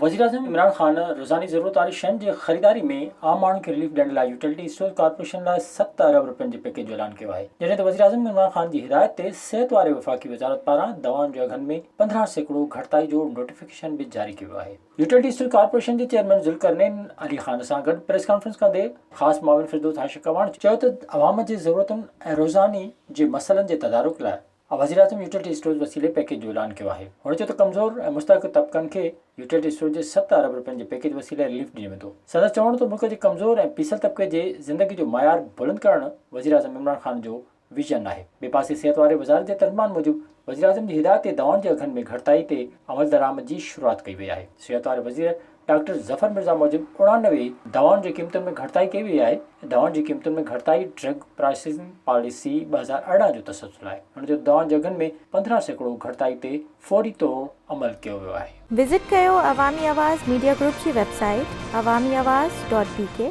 وزيراعظم عمران خان روزاني ضرورت واري شين جي خريداري ۾ عام ماڻهن کي رليف ڏيڻ لاء يوٽيلٽي اسٽورز ڪارپوريشن لاء ست ارب رپين جي پيڪيج جو اعلان ڪيو آهي جڏهن ته وزيراعظم عمران خان جي هدايت تي صحت واري وفاقي وزارت پاران دوائن جي اگهن ۾ 15% گهٽتائي جو نوٽيفڪيشن به جاري ڪيو ويو آهي. يوٽيلٽي اسٽورز ڪارپوريشن جي چيئرمين ذوالقرنين علي خان سان گڏ پريس ڪانفرنس ڪندي خاص معاون فردوس عاشق اعواڻ چيو ته عوام جي ضرورتن ۽ روزاني جي مسئلن جي تدارڪ لاء وزيراعظم يوٽيلٽي اسٽورز وسيلي پيڪيج جو اعلان ڪيو آهي. هن چيو ته ڪمزور ۽ مستحق طبقن کي يوٽيلٽي اسٽورز جي ست ارب رپين جي پيڪيج وسيلي رليف ڏنو ويندو. سندس چوڻ هو ته ملڪ جي ڪمزور ۽ پيسل طبقي جي زندگي جو معيار بلند ڪرڻ وزيراعظم عمران خان جو ويزن آهي. ٻئي پاسي صحت واري وزارت جي ترجمان موجب وزيراعظم جي هدايت تي دوائن جي اگهن ۾ گهٽتائي تي عملدرآمد جي شروعات ڪئي وئي آهي. صحت واري وزير ڊاڪٽر ظفر مرزا موجب 89 دوائن جي قيمتن ۾ گهٽتائي ڪئي وئي آهي، دوائن جي قيمتن ۾ گهٽتائي ڊرگ پرائسنگ پاليسي 2018 جو تسلسل آهي، هن چيو ته دوائن جي اگهن ۾ 15% گهٽتائي تي فوري طور عمل ڪيو ويو آهي. وزٽ ڪيو عوامي آواز ميڊيا گروپ جي website Awami Awaz dot B K.